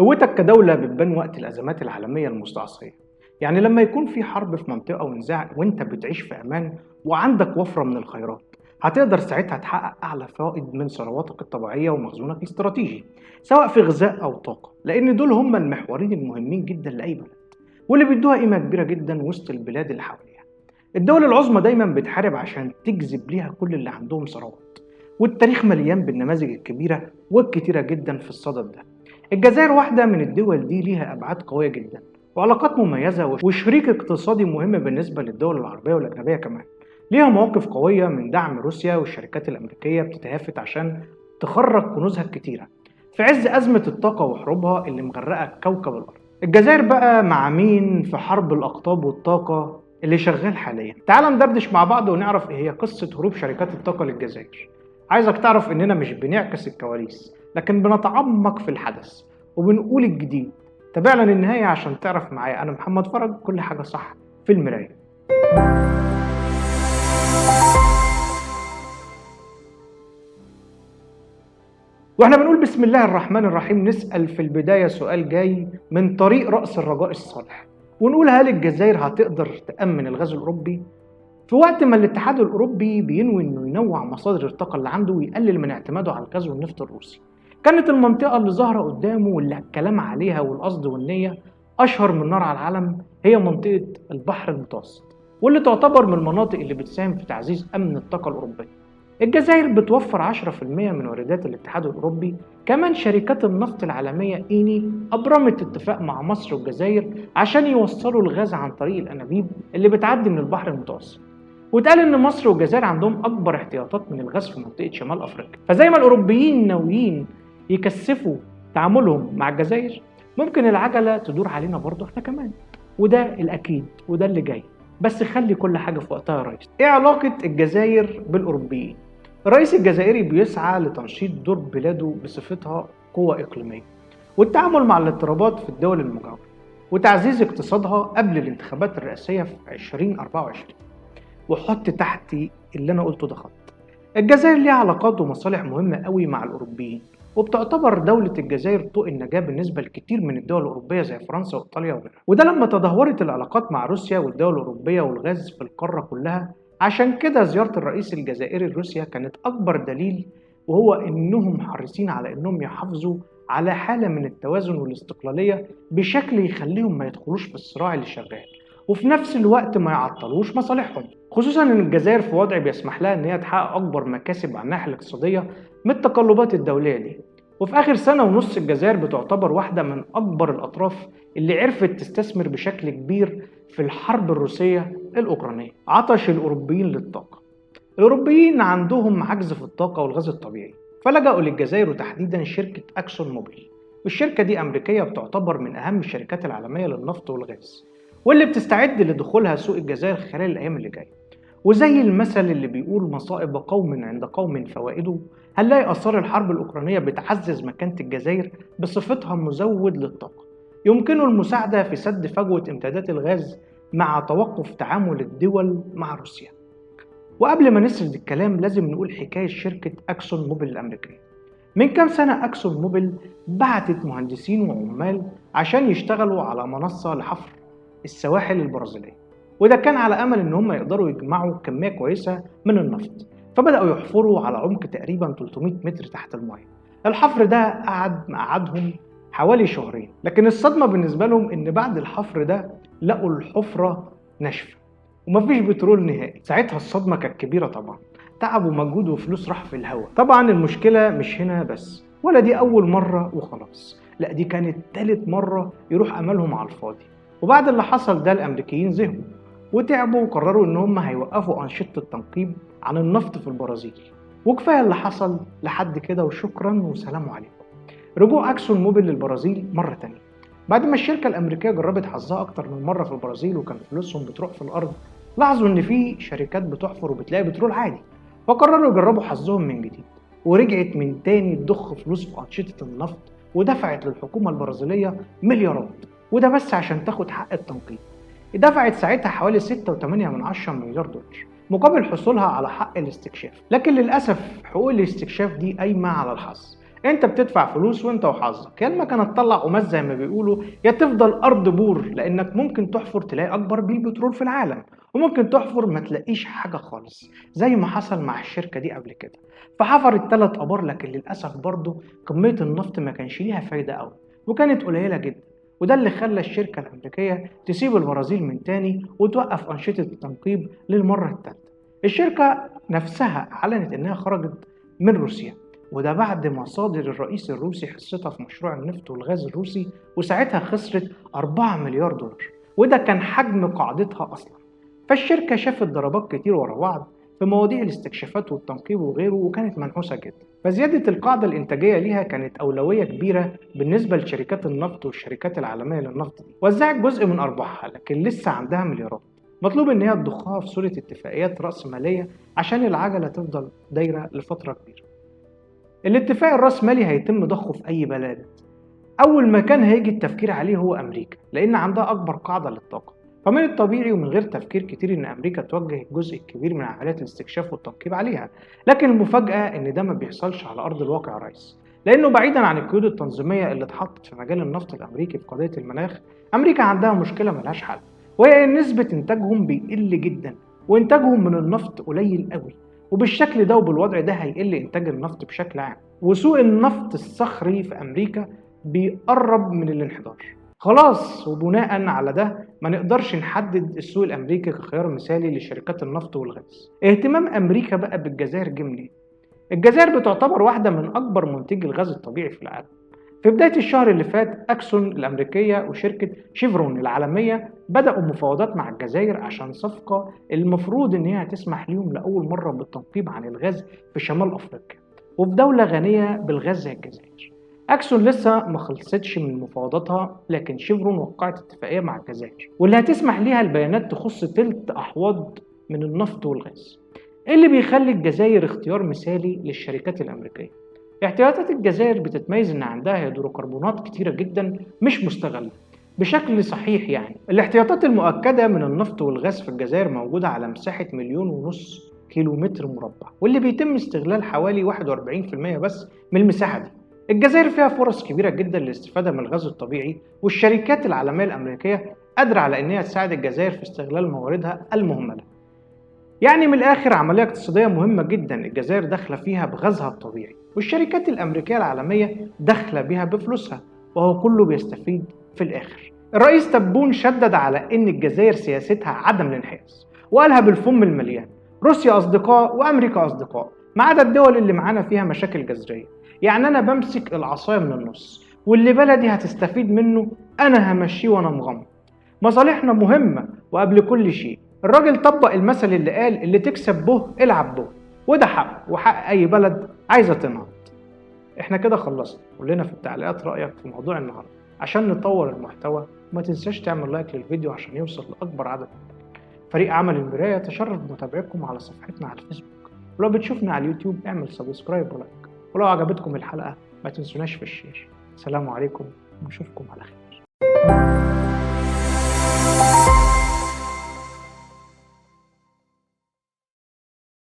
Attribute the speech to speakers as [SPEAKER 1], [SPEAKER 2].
[SPEAKER 1] قوتك كدولة بتبان وقت الأزمات العالمية المستعصية. يعني لما يكون في حرب في منطقة ونزاع وانت بتعيش في أمان وعندك وفرة من الخيرات، هتقدر ساعتها تحقق أعلى فائض من ثرواتك الطبيعية ومخزونك الاستراتيجي، سواء في غذاء أو طاقة، لأن دول هم المحورين المهمين جدا لأي بلد واللي بيدوها قيمة كبيرة جدا وسط البلاد اللي حواليها. الدول العظمى دايما بتحارب عشان تجذب ليها كل اللي عندهم ثروات، والتاريخ مليان بالنماذج الكبيرة والكتيرة جدا في الصدد ده. الجزائر واحدة من الدول دي، ليها أبعاد قوية جدا وعلاقات مميزة وشريك اقتصادي مهم بالنسبة للدول العربية والأجنبية كمان. ليها مواقف قوية من دعم روسيا، والشركات الأمريكية بتتهافت عشان تخرج كنوزها الكتيرة في عز أزمة الطاقة وحروبها اللي مغرقة كوكب الأرض. الجزائر بقى مع مين في حرب الأقطاب والطاقة اللي شغال حاليا؟ تعال ندردش مع بعض ونعرف إيه هي قصة هروب شركات الطاقة للجزائر. عايزك تعرف إننا مش بنعكس الكواليس، لكن بنتعمق في الحدث وبنقول الجديد. تابعنا للنهاية عشان تعرف معايا أنا محمد فرج كل حاجة صح في المراية. واحنا بنقول بسم الله الرحمن الرحيم، نسأل في البداية سؤال جاي من طريق رأس الرجاء الصالح، ونقول هل الجزائر هتقدر تأمن الغاز الأوروبي؟ في وقت ما الاتحاد الأوروبي بينوي إنه ينوع مصادر الطاقة اللي عنده ويقلل من اعتماده على الغاز والنفط الروسي، كانت المنطقة اللي ظاهرة قدامه واللي الكلام عليها والقصد والنية أشهر من نار على العالم هي منطقة البحر المتوسط، واللي تعتبر من المناطق اللي بتساهم في تعزيز أمن الطاقة الأوروبية. الجزائر بتوفر 10% من واردات الاتحاد الأوروبي. كمان شركات النفط العالمية إيني أبرمت اتفاق مع مصر والجزائر عشان يوصلوا الغاز عن طريق الأنابيب اللي بتعدي من البحر المتوسط. واتقال إن مصر والجزائر عندهم أكبر احتياطات من الغاز في منطقة شمال أفريقيا. فزي ما الأوروبيين ناويين يكثفوا تعاملهم مع الجزائر، ممكن العجلة تدور علينا برضه احنا كمان، وده الأكيد وده اللي جاي. بس خلي كل حاجة في وقتها يا ريس. إيه علاقة الجزائر بالأوروبيين؟ الرئيس الجزائري بيسعى لتنشيط دور بلاده بصفتها قوة إقليمية والتعامل مع الاضطرابات في الدول المجاورة وتعزيز اقتصادها قبل الانتخابات الرئاسية في 2024. وحط تحت اللي أنا قلته ده خط. الجزائر ليها علاقات ومصالح مهمة قوي مع الأوروبيين، وبتعتبر دولة الجزائر طوق النجاة بالنسبة لكتير من الدول الأوروبية زي فرنسا وإيطاليا وغيرها. وده لما تدهورت العلاقات مع روسيا والدول الأوروبية والغاز في القارة كلها. عشان كده زيارة الرئيس الجزائري لروسيا كانت أكبر دليل، وهو إنهم حريصين على إنهم يحافظوا على حالة من التوازن والاستقلالية بشكل يخليهم ما يدخلوش في الصراع اللي شغال، وفي نفس الوقت ما يعطلوش مصالحهم، خصوصا إن الجزائر في وضع بيسمح لها إن هي تحقق أكبر مكاسب على الناحية الاقتصادية من التقلبات الدولية دي. وفي آخر سنة ونص الجزائر بتعتبر واحدة من أكبر الأطراف اللي عرفت تستثمر بشكل كبير في الحرب الروسية الأوكرانية. عطش الأوروبيين للطاقة. الأوروبيين عندهم عجز في الطاقة والغاز الطبيعي، فلجأوا للجزائر وتحديدا شركة أكسون موبيل. والشركة دي أمريكية بتعتبر من أهم الشركات العالمية للنفط والغاز، واللي بتستعد لدخولها سوق الجزائر خلال الأيام اللي جاية. وزي المثل اللي بيقول مصائب قوم عند قوم فوائده، هنلاقي آثار الحرب الأوكرانية بتعزز مكانة الجزائر بصفتها مزود للطاقة يمكنه المساعدة في سد فجوة امدادات الغاز مع توقف تعامل الدول مع روسيا. وقبل ما نسرد الكلام لازم نقول حكاية شركة أكسون موبيل الأمريكية. من كام سنة أكسون موبيل بعتت مهندسين وعمال عشان يشتغلوا على منصة لحفر السواحل البرازيلية، وده كان على أمل إن هم يقدروا يجمعوا كمية كويسة من النفط. فبدأوا يحفروا على عمق تقريبا 300 متر تحت المية. الحفر ده قعدهم حوالي شهرين، لكن الصدمة بالنسبة لهم إن بعد الحفر ده لقوا الحفرة ناشفة ومفيش بترول نهائي. ساعتها الصدمة كانت كبيرة طبعا، تعب ومجهود وفلوس راح في الهوا. طبعا المشكلة مش هنا بس، ولا دي أول مرة وخلاص، لا دي كانت تالت مرة يروح أملهم على الفاضي. وبعد اللي حصل ده الأمريكيين زهقوا وتعبوا وقرروا إن هم هيوقفوا أنشطة التنقيب عن النفط في البرازيل، وكفاية اللي حصل لحد كده وشكرا وسلام عليكم. رجوع أكسون موبيل للبرازيل مرة تانية بعد ما الشركة الأمريكية جربت حظها أكتر من مرة في البرازيل وكان فلوسهم بتروح في الأرض، لاحظوا إن في شركات بتحفر وبتلاقي بترول عادي، فقرروا يجربوا حظهم من جديد. ورجعت من تاني تضخ فلوس في أنشطة النفط ودفعت للحكومة البرازيلية مليارات، وده بس عشان تاخد حق التنقيب. دفعت ساعتها حوالي 6.8 مليار دولار مقابل حصولها على حق الاستكشاف. لكن للأسف حقوق الاستكشاف دي قايمة على الحظ، انت بتدفع فلوس وانت وحظك، يا المكنه تطلع قماش زي ما بيقولوا، يا تفضل ارض بور، لانك ممكن تحفر تلاقي اكبر بير بترول في العالم، وممكن تحفر ما تلاقيش حاجة خالص زي ما حصل مع الشركة دي قبل كده. فحفرت 3 ابار، لكن للاسف برضه كمية النفط ما كانش ليها فايده قوي وكانت قليله جدا، وده اللي خلى الشركة الامريكية تسيب البرازيل من تاني وتوقف انشطة التنقيب للمرة الثالثة. الشركة نفسها اعلنت انها خرجت من روسيا، وده بعد ما صادر الرئيس الروسي حصتها في مشروع النفط والغاز الروسي، وساعتها خسرت 4 مليار دولار، وده كان حجم قاعدتها أصلا. فالشركة شافت ضربات كتير ورا بعض في مواضيع الاستكشافات والتنقيب وغيره، وكانت منحوسة جدا. فزيادة القاعدة الإنتاجية ليها كانت أولوية كبيرة بالنسبة لشركات النفط والشركات العالمية للنفط دي. وزعت جزء من أرباحها، لكن لسه عندها مليارات مطلوب إن هي تضخها في صورة اتفاقيات رأسمالية عشان العجلة تفضل دايرة لفترة كبيرة. الاتفاق الرأسمالي هيتم ضخه في أي بلد. أول مكان هيجي التفكير عليه هو أمريكا، لأن عندها أكبر قاعدة للطاقة، فمن الطبيعي ومن غير تفكير كتير إن أمريكا توجه الجزء الكبير من عمليات الاستكشاف والتنقيب عليها. لكن المفاجأة إن ده ما بيحصلش على أرض الواقع يا ريس، لأنه بعيدا عن القيود التنظيمية اللي اتحطت في مجال النفط الأمريكي في قضية المناخ، أمريكا عندها مشكلة ملهاش حل، وهي إن نسبة إنتاجهم بيقل جدا، وإنتاجهم من النفط قليل قوي، وبالشكل ده وبالوضع ده هيقل إنتاج النفط بشكل عام، وسوق النفط الصخري في أمريكا بيقرب من الانحدار خلاص. وبناء على ده ما نقدرش نحدد السوق الأمريكي كخيار مثالي لشركات النفط والغاز. اهتمام أمريكا بقى بالجزائر جه منين؟ الجزائر بتعتبر واحدة من أكبر منتجي الغاز الطبيعي في العالم. في بداية الشهر اللي فات أكسون الأمريكية وشركة شيفرون العالمية بدأوا مفاوضات مع الجزائر عشان صفقة المفروض إن هي هتسمح ليهم لأول مرة بالتنقيب عن الغاز في شمال أفريقيا، وفي دولة غنية بالغاز زي الجزائر. أكسون لسه ما خلصتش من مفاوضاتها، لكن شيفرون وقعت اتفاقية مع الجزائر واللي هتسمح ليها البيانات تخص تلت أحواض من النفط والغاز. إيه اللي بيخلي الجزائر اختيار مثالي للشركات الأمريكية؟ احتياطات الجزائر بتتميز ان عندها هيدروكربونات كتيرة جدا مش مستغلة بشكل صحيح. يعني الاحتياطات المؤكدة من النفط والغاز في الجزائر موجودة على مساحة 1.5 مليون كيلومتر مربع، واللي بيتم استغلال حوالي 41% بس من المساحة دي. الجزائر فيها فرص كبيرة جدا للاستفادة من الغاز الطبيعي، والشركات العالمية الأمريكية قادرة على انها تساعد الجزائر في استغلال مواردها المهملة. يعني من الآخر عملية اقتصادية مهمة جدا الجزائر داخلة فيها بغازها الطبيعي، والشركات الأمريكية العالمية داخلة بيها بفلوسها، وهو كله بيستفيد في الآخر. الرئيس تبون شدد على إن الجزائر سياستها عدم الانحياز، وقالها بالفم المليان: روسيا أصدقاء وأمريكا أصدقاء، ما عدا الدول اللي معانا فيها مشاكل جذرية. يعني أنا بمسك العصاية من النص، واللي بلدي هتستفيد منه أنا همشيه وأنا مغمض. مصالحنا مهمة وقبل كل شيء. الراجل طبق المثل اللي قال اللي تكسب به العب به، وده حق وحق أي بلد عايزة تنهض. احنا كده خلصنا. قول لنا في التعليقات رأيك في موضوع النهاردة عشان نطور المحتوى، وما تنساش تعمل لايك للفيديو عشان يوصل لأكبر عدد. فريق عمل المراية يتشرف بمتابعتكم على صفحتنا على الفيسبوك، ولو بتشوفنا على اليوتيوب اعمل subscribe و like، ولو عجبتكم الحلقة ما تنسوناش في ال share. السلام عليكم ونشوفكم على خير.